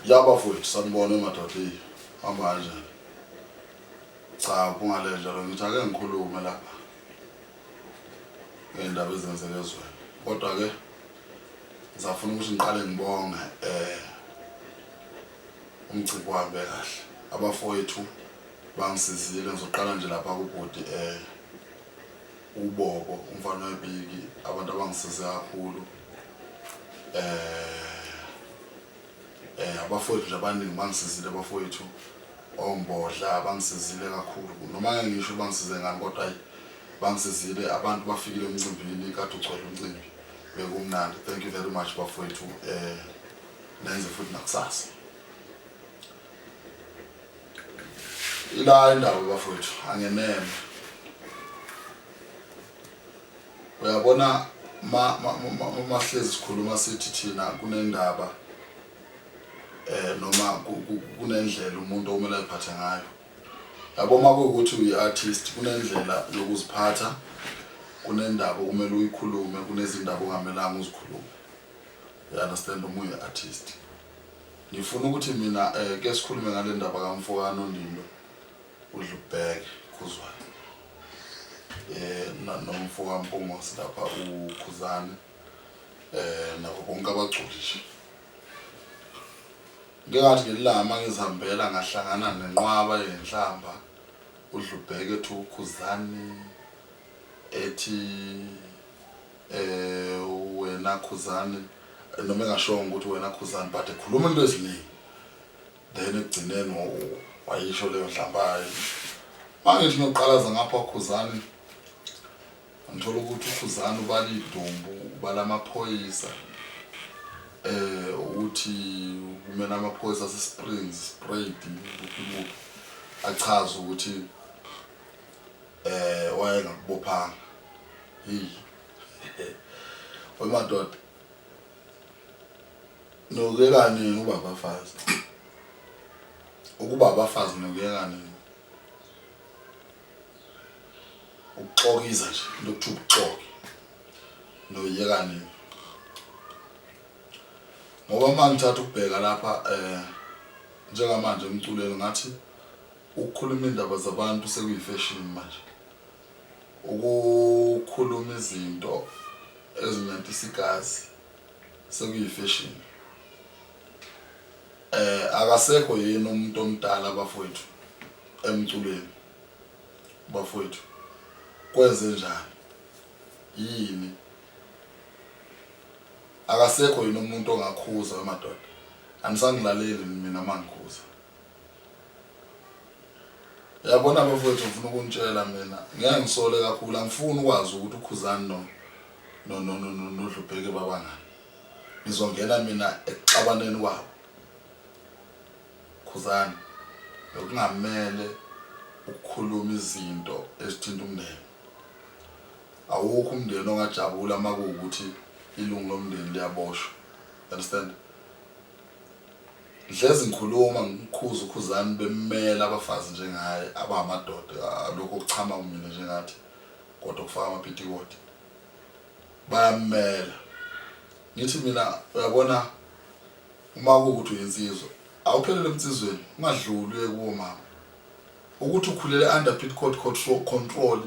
Ya bafowethu sanibona madoda eyi hamba kanjani? Cha kungale njalo ngithi ake ngikhulume lapha ngey'ndaba ezenzeka ezweni kodwa-ke ngisafuna ukuthi ngiqale ngibonge um umcimbi uhambe kahle abafowethu bangisizile ngizoqala nje lapha kubhuti um uBobo umfana wepiki abantu abangisize kakhulu eh eh abafowethu nje abaningi bangisizile abafowethu ombodla bangisizile kakhulu noma ngeke ngisho bangisize ngani kodwa ayi bangisizile abantu bafikile emcimbini kade ugcwele umcimbi bekumnandi thank you very much bafowethu eh nenze futhi nakusasa Ila indaba bafowethu angeneme. Uyabona ma ma hlezi sikhuluma sithi thina kunendaba eh noma kunendlela umuntu okumele ayiphathe ngayo. Yabo uma kuwukuthi uyi-artist kunendlela yokuziphatha, kunendaba okumele uyikhulume, kunezindaba ongamelanga uzikhulume. You understand uma uyi-artist. Ngifuna ukuthi mina eh ke sikhulume ngale ndaba kamfo kaNondindo uDlubheke Khuzwayo. Eh nomfo kaMpungose lapha uKhuzani eh nabo bonke abaculi nje. Ngike ngathi ngelanga uma ngizihambela ngahlangana nenqwaba yenhlamba uDlubheke ethi uKhuzani ethi eh wena Khuzani noma engashongo ukuthi wena Khuzani but ekhuluma into eziningi then ekugcineni wayisho leyo nhlamba mangithi ngiyoqalaza ngapha Khuzani ngithola ukuthi uKhuzani ubala idumbu ubala amaphoyisa eh ukuthi kumele amaphoyisa ase-Springs Sprayed kuphi kuphi achaze ukuthi eh wayengakubophanga hey wemadoda nokuyeka nini ukuba abafazi ukuba abafazi nokuyeka nini ukuxokiza nje into okuthiwa ubuxoki noyeka nini ngoba uma ngithatha ukubheka lapha eh njengamanje emculweni ngathi Ukukhuluma indaba zabantu sekuyifeshini manje. Ukukhuluma izinto ezinyantisa igazi sekuyifeshini. Eh akasekho yini umuntu omdala bafowethu emculweni bafowethu kwenze njani yini akasekho yini umuntu ongakhuza wemadoda anisangilaleli mina mangikhuza Yabona bafowethu ngifuna ukunitshela mina ngeke ngisole kakhulu angifuni ukwazi ukuthi uKhuzani no no no no no noDlubheke babangani. Ngizongena mina ekuxabaneni kwabo. Khuzani bekungamele ukukhuluma izinto ezithinta umndeni. Awukho umndeni ongajabula uma kuwukuthi ilungu lomndeni liyaboshwa. Understand? Ngihlezi ngikhuluma ngikhuza uKhuzani bemmela abafazi njengaye abangamadoda lokhu okuchama kumina njengathi kodwa kufaka amapitikoti bayammela ngithi mina uyabona uma kuwukuthi uyinsizwa awuphelele emnsizweni ungadluli uye kuwo mama ukuthi ukhulele under pitcoat control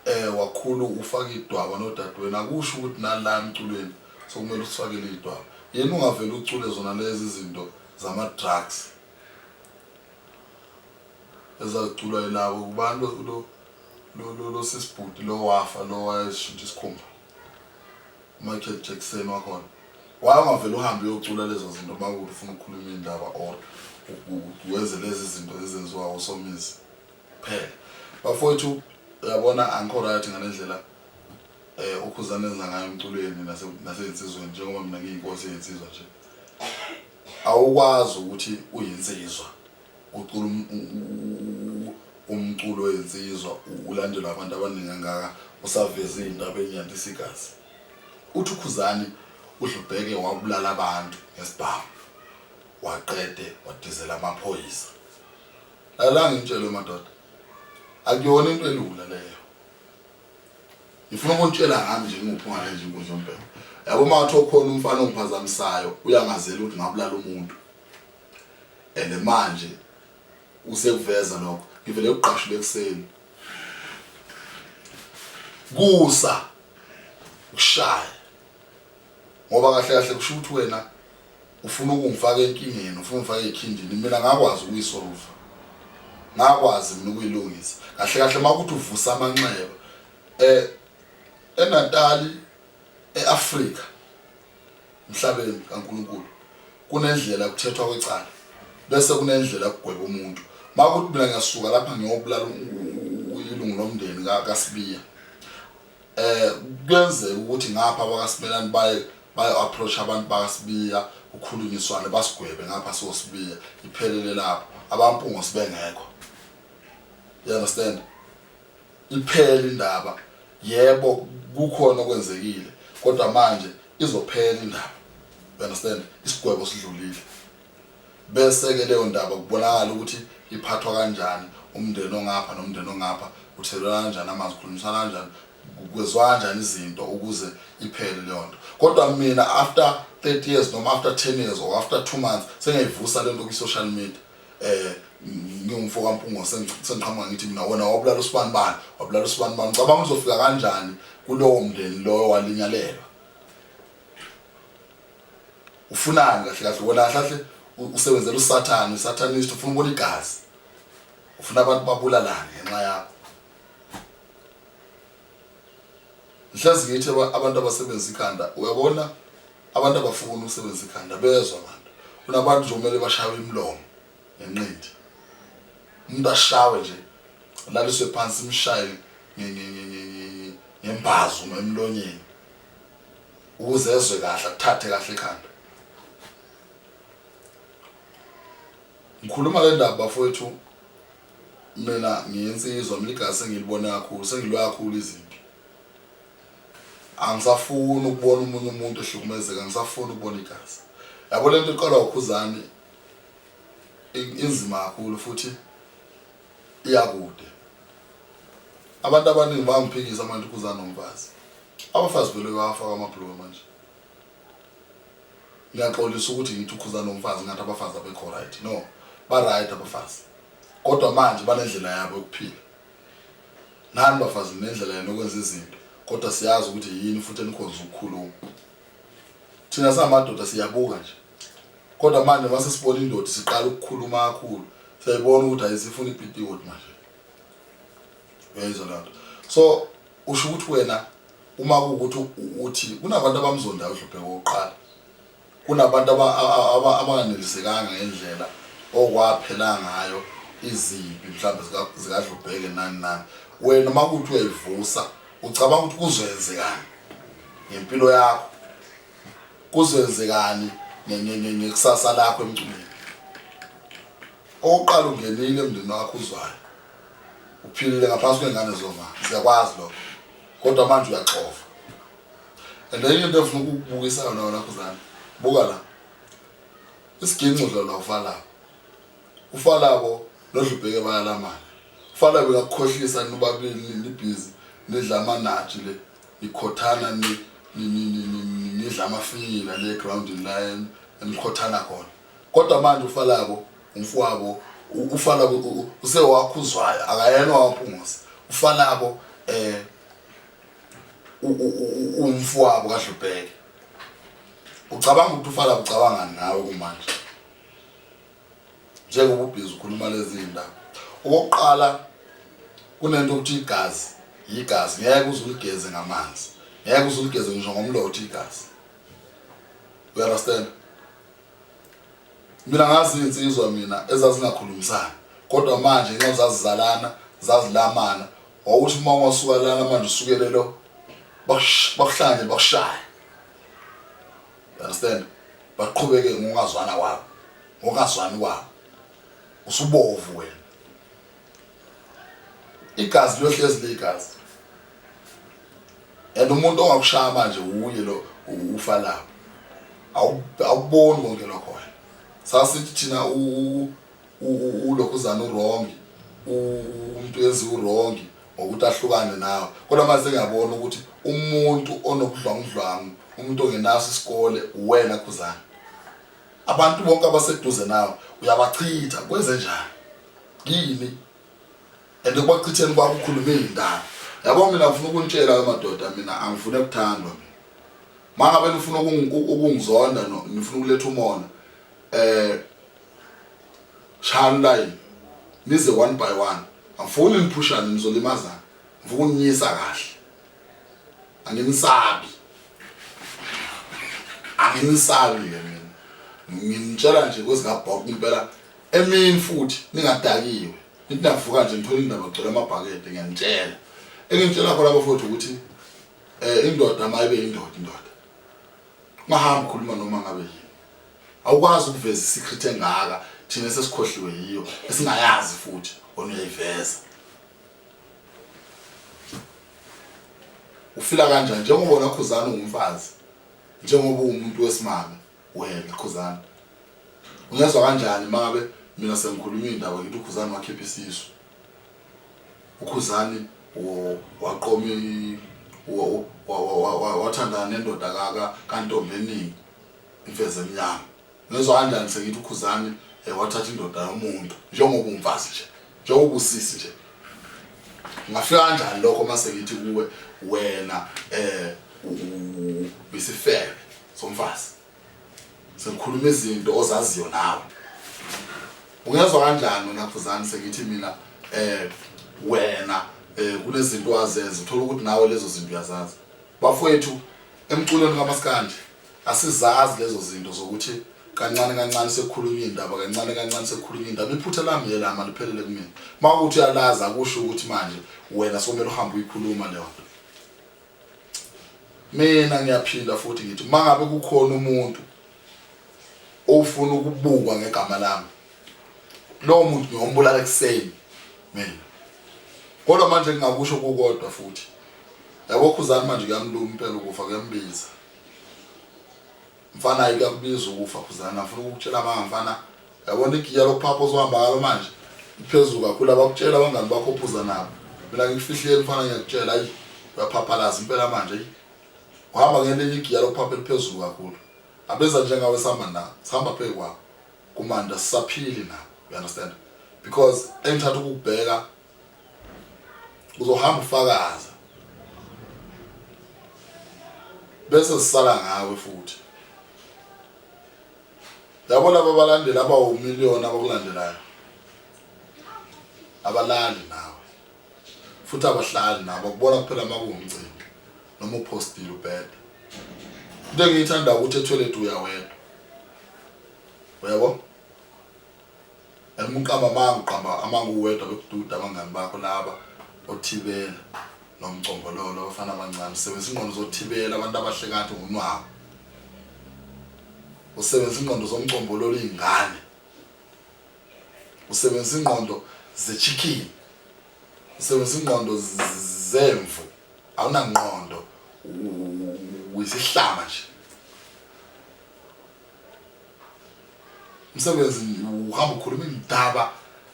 eh wakhulu ufaka idwaba nodadewenu akusho ukuthi nala emculweni sokumele usifakele idwaba yena ungavele ucule zona lezi zinto zama drugs ezaziculwa yilabo kubantu lo lo lo sisibhuti lo wafa lo wayeshintsha isikhumba Michael Jackson wakhona why ungavele uhambe uyocula lezo zinto uma kuthi ufuna ukukhuluma iy'ndaba or wenze lezi zinto ezenziwa osomizi kuphela bafowethu uyabona angikho right ngale ndlela um ukhuzane enza ngayo emculweni nasey'nsizweni njengoba mina ngiyinkosi yeyinsizwa nje awukwazi ukuthi uyinsizwa ucula um, umculo weyinsizwa ulandelwa abantu abaningi kangaka usaveza iy'ndaba ey'nyantisa igazi uthi ukhuzani udlubheke wabulala abantu ngesibhamu waqede wadizela amaphoyisa Lalela ngintshele madoda. Akuyona into elula leyo. Ngifuna ukuntshela ngami nje nguphi ngale nje inkunzi yombheko. Yabo uma kuthiwa ukhona umfana ongiphazamisayo uyangazela ukuthi ngabulala umuntu. And manje usekuveza lokho, ngivele kuqashule ekuseni kusa ukushaya, ngoba kahle kahle kusho ukuthi wena ufuna ukungifaka enkingeni, ufuna ungifaka ekhindini. Mina ngakwazi ukuyisolva, ngakwazi mina ukuyilungisa. Kahle kahle makuthi uvusa amanxeba eNatali, eAfrika, emhlabeni kaNkuluNkulu, kunendlela kuthethwa kwecala bese kunendlela kugweba umuntu. Makuthi mina ngiyasuka lapha ngiyobulala ilungu lomndeni kaSibiya, kuyenzeka ukuthi ngapha abakaSimelane baye approach abantu bakaSibiya, kukhulunyiswane, basigwebe ngapha soSibiya, iphelele lapho, abampungo sibengekho, you understand? Iphela indaba. Yebo, kukhona okwenzekile, kodwa manje izophela indaba, you understand? Isigwebo sidlulile, bese ke leyo ndaba kubonakala ukuthi iphathwa kanjani, umndeni ongapha nomndeni ongapha uthelelwa kanjani amanzi, khulumisana kanjani, kwezwa kanjani izinto ukuze iphele leyo nto. Kodwa mina after 30 years noma after 10 years or after 2 months sengiyayivusa lento kwi-social media, ngingumfo kaMpungo, sengiqhamuka ngithi mina wena wabulala usibani bani, wabulala usibani bani. Ngicabanga uzofika kanjani kulowo mndeni loyo walinyalelwa? Ufunani kahle kahle wena? Kahle kahle usebenzela usathane, usatanist. Ufuna ukubona igazi, ufuna abantu babulalane ngenxa yakho. Ngihlezi ngithi abantu abasebenzisa ikhanda, uyabona, abantu abafuni ukusebenzisa ikhanda, bezwa abantu. Kunabantu nje kumele bashawe imilomo ngenqindi, umuntu ashawe nje, laliswe phansi, imshaye ngembazo emlonyeni ukuze ezwe kahle, akuthathe kahle ekhanda. Ngikhuluma le ndaba, bafowethu, mina ngiyinsizwa, mina igazi sengilibone kakhulu, sengilwe kakhulu izimpi. Angisafuni ukubona omunye umuntu ehlukumezeka, angisafuni ukubona igazi. Yabo, lento iqalwa uKhuzani inzima kakhulu futhi iyakude. Abantu abaningi bangiphikisa manje, uKhuzani nomfazi, abafazi vele bayafaka amabhuluwe manje. Ngiyaxolisa ukuthi ngithi uKhuzani nomfazi, ngathi abafazi abekho right. No, ba right abafazi, kodwa manje banendlela yabo yokuphila. Nani bafazi nendlela yenu yokwenza izinto, kodwa siyazi ukuthi yini futhi enikhonza ukukhuluma. Thina singamadoda siyabuka nje, kodwa manje mase sibona indoda siqala ukukhuluma kakhulu, siyayibona ukuthi ayisifuna ipitiwoti manje, uyayizwa leyo nto? So usho ukuthi wena uma kuwukuthi uthi kunabantu abamzondayo uDlubheke okokuqala, kunabantu abanganelisekanga ngendlela okwaphela ngayo izimpi mhlawumbe zikaDlubheke nani nani, wena uma kuwuthi uyayivusa, ucabanga ukuthi kuzoyenzekani ngempilo yakho, kuzoyenzekani ngekusasa lakho emculweni? Okokuqala, ungenile emndeni wakho, uzwayo, uphilile ngaphansi kwey'ngane zoma, siyakwazi lokho, kodwa manje uyaxova. And enye into efuna ukukubukisa yona wena Khuzani, buka la, isiginci udlalwa uFalabo. UFalabo noDlubheke bayalamana. UFalabo uyakukhohlisa, nobabili nibhizi nidla amanathi le, nikhothana, nidla amafinyila le egrawundini la enikhothana khona. Kodwa manje uFalabo umfowabo, uFalabo usewakhuzwayo, akayena owaMpungose. UFalabo umfowabo kaDlubheke. Ucabanga ukuthi uFalabo ucabangani ngawe kumanje njengoba ubhizi ukhuluma lezi ndaba? Okokuqala, kunento ukuthi igazi yigazi, ngeke uze uligeze ngamanzi, ngeke uze uligeze ngisho ngomlotha igazi, you understand? Mina ngazi insizwa mina ezazingakhulumisani, kodwa manje nxa zazizalana zazilamana, wawuthi uma ungasuka lana manje usukele lo, bakuhlanje, bakushaye, you understand? Baqhubeke ngokungazwana kwabo, ngokungazwani kwabo, usubovu wena. Igazi liyohlezi liyigazi, and umuntu ongakushaya manje uye lo ufa lapho. Awuboni konke lokho wena. Sasithi thina ulokhuzana u-wrong, umuntu yenziwa u-wrong ngokuthi ahlukane nawe, kodwa manje sengiyabona ukuthi umuntu onobudlwangudlwangu, umuntu ongenaso isikole, uwena Khuzana. Abantu bonke abaseduze nawe uyabachitha kwenze njani? Yini? And ekubachitheni kwakho ukhulume izindaba. Yabo mina ngifuna ukunitshela madoda mina angifune kuthandwa mina. Mangabe nifuna ukungizonda no nifuna ukuletha umona eh shayani line nize one by one. Angifuni niphushane nizolimazana. Ngifuna ukunyisa kahle. Anginisabi. Anginisabi ke mina. Nginitshela nje kwezikabhok impela emini futhi ningadakiwe. Nithi navuka nje nithola indaba gcwele amabhakede ngiyanitshela. Engintshela khona bafowethu ukuthi eh indoda mayibe indoda indoda. Ungahambi ukhuluma noma ngabe yini. Awukwazi ukuveza isecret engaka thina sesikhohliwe yiyo esingayazi futhi wena uyayiveza. Ufila kanjani njengoba wena Khuzani ungumfazi njengoba uwumuntu wesimame wena Khuzani ungezwa kanjani mangabe mina sengikhuluma indaba ngithi uKhuzani wakhipha isisu uKhuzani waqoma wathandana nendoda kaka kantombi eningi imfeze emnyama Ngezwa kanjani sengithi uKhuzani eh, wathatha indoda yomuntu njengoba umfazi nje njengoba usisi nje ungafika kanjani lokho mase ngithi kuwe wena eh uyisifebe somfazi sengikhuluma izinto ozaziyo nawe ungezwa kanjani wena Khuzani sengithi mina eh wena eh kunezinto wazenza uthola ukuthi nawe lezo zinto uyazazi bafowethu emculweni kamaskandi Asizazi lezo zinto zokuthi kancane kancane sekukhulunywa indaba kancane kancane sekukhulunywa indaba iphutha lami yelami aliphelele kumina uma ukuthi uyalazi akusho ukuthi manje wena somele uhambe uyikhuluma leyo nto mina ngiyaphinda futhi ngithi uma ngabe kukhona umuntu ofuna ukubukwa ngegama lami lowo muntu ngiyombulala ekuseni mina kodwa manje ngingakusho kukodwa futhi yabo khuzani manje kuyamluma impela ukufa kuyambiza Mfana ayi kuyakubiza ukufa khuzana ngifuna ukukutshela amanga mfana yabona igiya lokuphapha ozohamba ngalo manje iphezulu kakhulu abakutshela abangani bakho ophuza nabo mina ngikufihlele mfana ngiyakutshela ayi uyaphaphalaza impela manje ayi uhamba ngelinye igiya lokuphapha eliphezulu kakhulu abeza njengawe sihamba nabo sihamba phezu kwabo kumanda sisaphili nabo you understand because engithatha ukukubheka uzohamba ufakaza bese sisala ngawe futhi yabo laba balandeli abawumiliyoni abakulandelayo abalali nawe futhi abahlali nabo bakubona kuphela uma kuwumcimbi noma uphostile ubheda into engiyithanda ukuthi ethoyilethi uyawedwa uyabo And uqamba amanga uqamba amanga uwedwa bekududa abangani bakho laba othibela nomcombololo abafana abancane usebenzisa ingqondo zothibela abantu abahle kathi ngunwabo usebenzisa ingqondo zomcombololo izingane usebenzisa ingqondo zechicken usebenzisa ingqondo zemvu awunangqondo uyisihlama nje umsebenzi uhamba ukhuluma indaba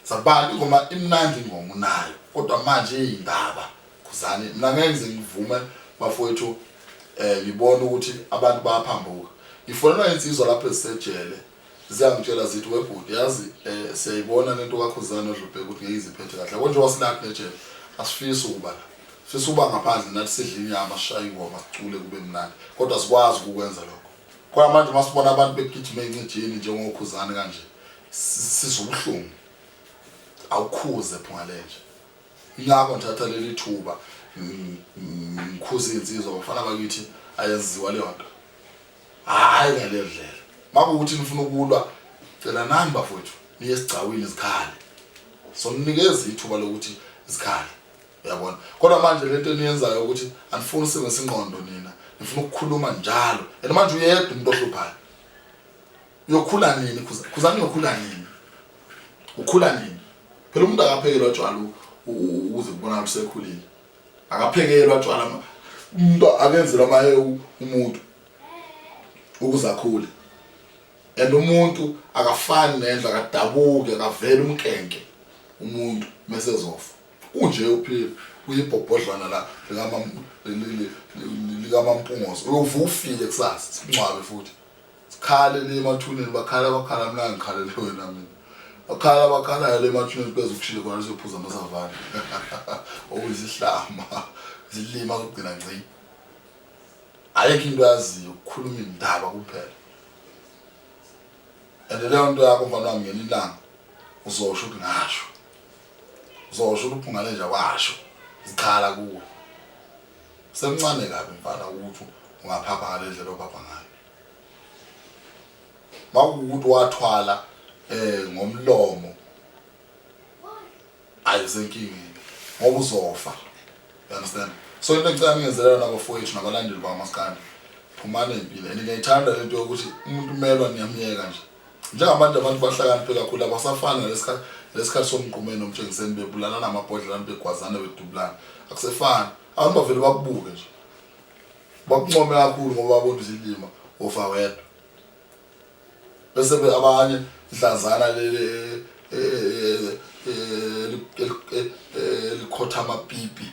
zabantu ingoma imnandi ingoma unayo kodwa manje indaba khuzani mina ngeke ngize ngivume bafowethu eh ngibona ukuthi abantu bayaphambuka ngifonelwa insizwa lapho esejele ziyangitshela zithi webhuti yazi eh siyayibona lento kakhuzani odlubheka ukuthi ngeke iziphethe kahle yabo nje wasilaphi nejele asifisi ukuba la sifisa ukuba ngaphandle nathi sidle inyama sishaye ingoma sicule kube mnandi kodwa sikwazi ukukwenza lokho Kodwa manje uma sibona abantu begijima ey'ncijini njengokhuzane kanje sizwa ubuhlungu. Awukhuze phungalenja. Ingakho ngithatha leli thuba ngikhuze iy'nsizwa bafana bakithi ayenziwa leyo nto. Hhayi ngaleyo ndlela. Makuwukuthi nifuna ukulwa celanani bafowethu niye esigcawini zikhale. Soninikeza ithuba lokuthi zikhale. Uyabona? Kodwa manje lento eniyenzayo ukuthi anifuni usebenzisa ingqondo nina. Nifuna ukukhuluma njalo. And manje uyedwa umuntu ohluphayo. Uyokhula nini khuza? Khuzani uyokhula nini? Ukhula nini? Phela umuntu akaphekelwa tshwala ukuze kubonakale ukuthi usekhulile. Akaphekelwa tshwala umuntu akenzelwa amaye umuntu ukuze akhule. And umuntu akafani nendlu akadabuki akaveli umnkenke umuntu mese ezofa. Unje uphila uyibhobhodlwana la likamampungozo uyovuka ufike kusasa sikungcwabe futhi. Sikhale le emathuneni bakhala bakhala mina ngikhalele wena mina. Bakhala bakhalayo le emathuneni beze ukushile khona siyophuza amasavana. Okuyizihlama zilima zokugcina ngci. Ayikho into yaziyo ukukhuluma indaba kuphela. And leyo nto yakho mfana wami ngelinye ilanga uzosho ukuthi ngasho. Uzosho ukuthi uphungane nje washo. Zikhala kuwe. Semncane kabi mfana ukuthi ungaphapha ngale ndlela ophapha ngayo. Makuwukuthi wathwala ngomlomo ayisenkingeni ngoba uzofa. You understand? So into engicela ningenzelela nabafowethu nabalandeli bakamaskandi phumani empilo and ngiyayithanda lento yokuthi umuntu umelwa niyamyeka nje. Njengamanje abantu bahlakaniphe kakhulu abasafani ngalesikhathi lesikhathi somgqumeni nomtshengiseni bebulalana amabhodlela begwazana bedubulana. Akusefani. Abantu bavele bakubuke nje. Bakuncome kakhulu ngoba babona isilima ufa wedwa. Bese abanye idlazana leli elikhotha amapipi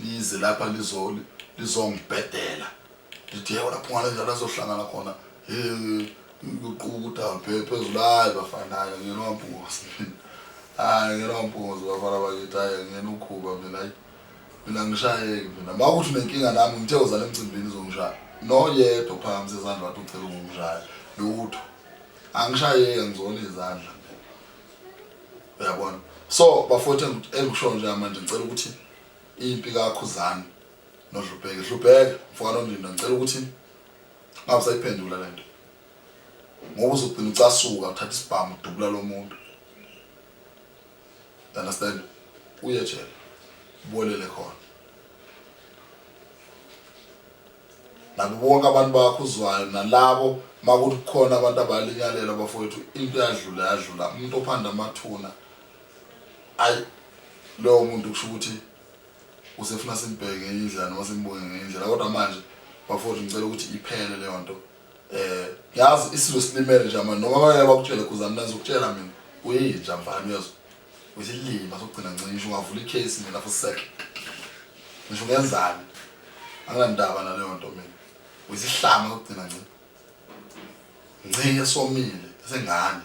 lize lapha lizongibhedela. Lithi yebo lapho ngale njalo azohlangana khona. Hey kuquka udaba phezulu hayi bafana hayi ngiyena wampungozi mina. Hayi ngiyena wampungozi bafana bakithi hayi ngiyena ukhuba mina hayi. Mina ngishayeki mina. Makuthi unenkinga nami ngithe uzala emcimbini uzongishaya. Noyedwa uphakamisa izandla wathi ucela ukungishaya. Lutho. Angishayeki angizona izandla mina. Uyabona? So bafowethu engikushoyo nje manje ngicela ukuthi impi kaKhuzani noDlubheke Dlubheke mfowethu Nondinda ngicela ukuthi ngabe usayiphendula lento ngoba uzogcina ucasuka uthatha isibhamu udubula lo muntu. You understand? Uye ejele ubolele khona. Nabo bonke abantu bakhuzwayo nalabo makuthi kukhona abantu abalinyalela bafowethu into yadlula yadlula umuntu ophanda amathuna ayi lowo muntu kusho ukuthi usefuna simbheke ngenye indlela noma simbuke ngenye indlela kodwa manje bafowethu ngicela ukuthi iphele leyo nto ngiyazi isizwe silimele nje manje noma baye bakutshele khuzani mina ngizokutshela mina uyinja mfana uyezwa uyisilima sokugcina ncisho ungavula icase mina for sec ngisho ungenzani anginandaba naleyo nto mina uyisihlama sokugcina nci nci esomile esengane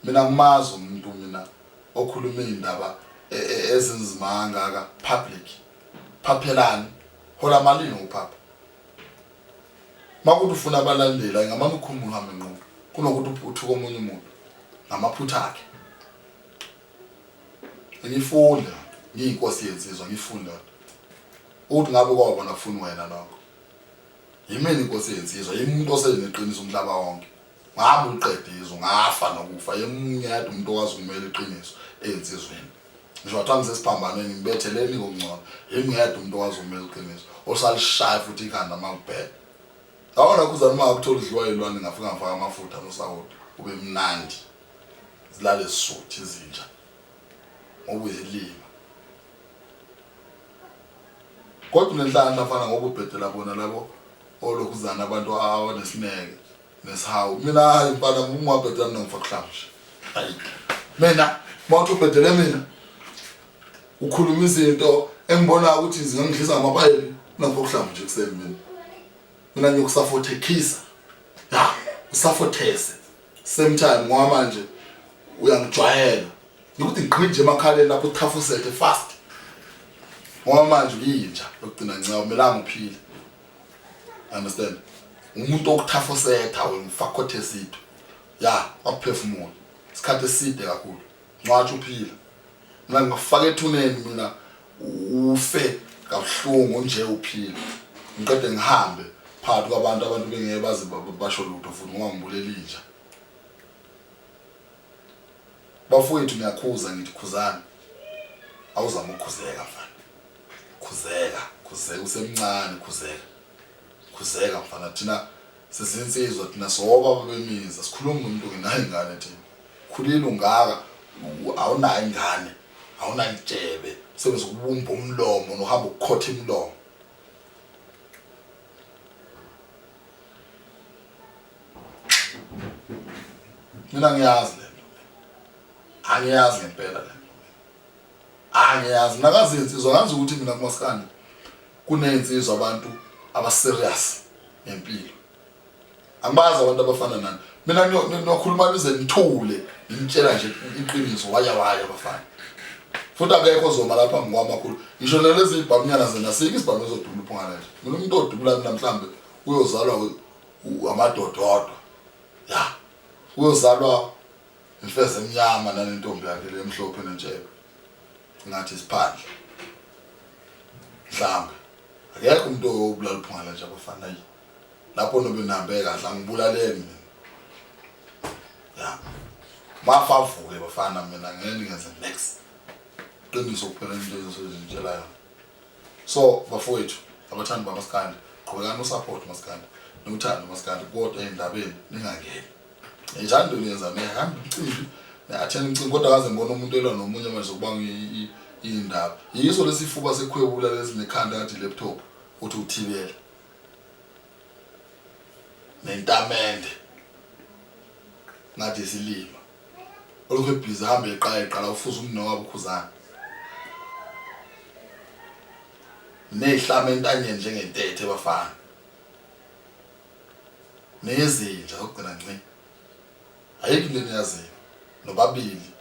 Mina ngimazi umuntu mina okhuluma iy'ndaba e, e, ezinzima kangaka public. Phaphelani, hola malini uphapha. Makuthi ufuna abalandeli ayingamane ukhumule uhambe nqunu kunokuthi uthuke omunye umuntu ngamaphutha akhe. Ngiyifuni le ngiyinkosi yensizwa ngiyifuni le ukuthi ngabe kwawubona kufuni wena lokho. Yimina inkosi yensizwa, yimi umuntu oseneqiniso umhlaba wonke. Ngabe uliqede izwe ngafa nokufa yemnyada umuntu okwazi ukumela iqiniso ey'nsizweni. Ngisho kwathiwa ngisesiphambanweni ngibetheleni kokungcono yimngedwa umuntu okwazi ukumela iqiniso osalishaya futhi ikhanda uma kubheda. Yabona khuzani uma ngakuthola udliwa yilwane ngafika ngafaka amafutha nosawoti ube mnandi zilale zisuthi izinja ngoba uyilima. Kodwa unenhlanhla mfana ngoba ubhedela bona labo olokhuzana abantu abanesineke. Nesihawu. Mina hayi mfana ungabhedela mina ngifaka uhlamu nje. Hayi. Mina mawuthi ubhedele mina ukhuluma izinto engibona ukuthi zingangidlisa ngamapayipi mina ngifaka uhlamu nje kuseni mina. Mina ngiyokusafothekisa. Ya, usafothese. Same time ngoba manje uyangijwayela. Ngikuthi ngiqhile nje emakhaleni lapho uthafusete fast. Ngoba manje uyinja yokugcina nca umelanga uphile. Understand? Umuntu okuthafosetha wena ufakhothe esitho. Ya, wakuphefumula. Isikhathi eside kakhulu. Ncwatsha uphila. Mina ngingafaka ethuneni mina ufe kabuhlungu nje uphila. Ngiqede ngihambe phakathi kwabantu abantu bengeke baze basho lutho futhi ngoba ngibulela inja. Bafowethu ngiyakhuza ngithi khuzani. Awuzama ukukhuzeka mfana. Khuzeka, khuzeka usemncane khuzeka. Khuzeka mfana thina sizinsizwa thina sobaba bemiza sikhuluma nomuntu ngenayo ingane thina. Khulile ungaka awunayo ingane, awunayo intshebe, usebenzisa ukubumba umlomo nohamba ukukhotha imilomo. Mina ngiyazi lento. Angiyazi ngempela lento. Angiyazi nakazi insizwa ngazi ukuthi mina kumaskandi. Kunezinsizwa abantu aba serious ngempilo. Angibazi abantu abafana nani. Mina niyokhuluma nize nithule nginitshela nje iqiniso waya waya bafana. Futhi akekho ozoma lapha ngikwamakhulu. Ngisho nalezi ibhamunyana zena sikho isibhamu ezodubula uphungana nje. Mina umuntu odubula mina mhlambe uyozalwa amadoda odwa. Ya. Uyozalwa imfeze emnyama nanentombi yakhe le emhlophe nentshebe. Ngathi isiphandla. Mhlambe akekho umuntu oyobulala uphungana nje abafana yi. Lapho nobe nihambe kahle angibulaleki mina. Ya. Mafa avuke bafana mina ngeke ningenze next. Qiniso kuphela into engizozitshela yona. So bafowethu abathandi bamaskandi qhubekani usupport maskandi niwuthande umaskandi kodwa ey'ndabeni ningangeni. Ngithanda into niyenza nihamba umcimbi ni-attend umcimbi kodwa kaze ngibona umuntu elwa nomunye manje sokubanga iy'ndaba. Yiso lesifuba sekhwebula lesi nekhanda ngathi laptop uthi uthibele. Nentamende ngathi isilima. Olokhu ebhizi hambe eqala eqala ufuza umnewabo ukhuzana. Nehlama entanyeni njengentethe bafana. Nezinja zokugcina nci. Ayikho into eniyaziyo nobabili.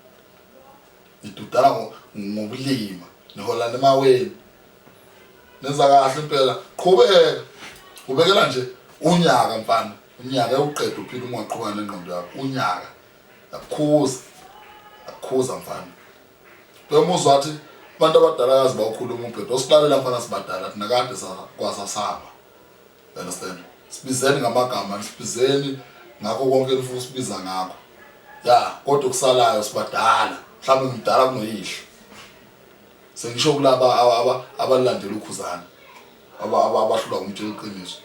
Nidudana ngobulima niholana emaweni. Nenza kahle impela. Qhubeka. Ubekela nje unyaka mfana. Unyaka uqeda uphila uma ungaqhubeka nengqondo yakho. Unyaka. Yakukhuza. Yakukhuza mfana. Bemuzwa athi abantu abadala kazi bawukhuluma umbhedo. Osilalela mfana sibadala thina kade kwasasaba. You understand? Sibizeni ngamagama, sibizeni ngakho konke enifuna usibiza ngakho. Ya, kodwa okusalayo sibadala. Mhlawumbe ngimdala kunoyihlo. Sengisho kulaba abalandela ukhuzana. Abahlulwa kumtshela iqiniso.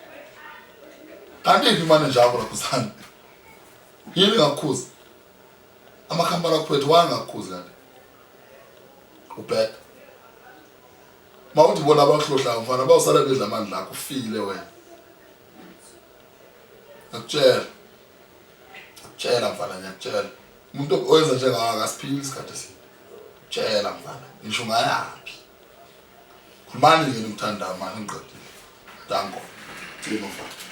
Kanti iphi manager yakho lakhuzana? Yini ngakukhuza? Amakhampani akuphethe wangakukhuzi kanti. Ubheka. Mawuthi bona abakuhlohlayo mfana bawusala bedla amandla akho ufile wena. Ngiyakutshela. Ngiyakutshela mfana ngiyakutshela. Umuntu owenza njengawe akasiphili isikhathi eside. Tshela mfana ngisho ungayaphi. Khulumani nje nimthandayo manje ngiqedile. Danko. Cima mfana.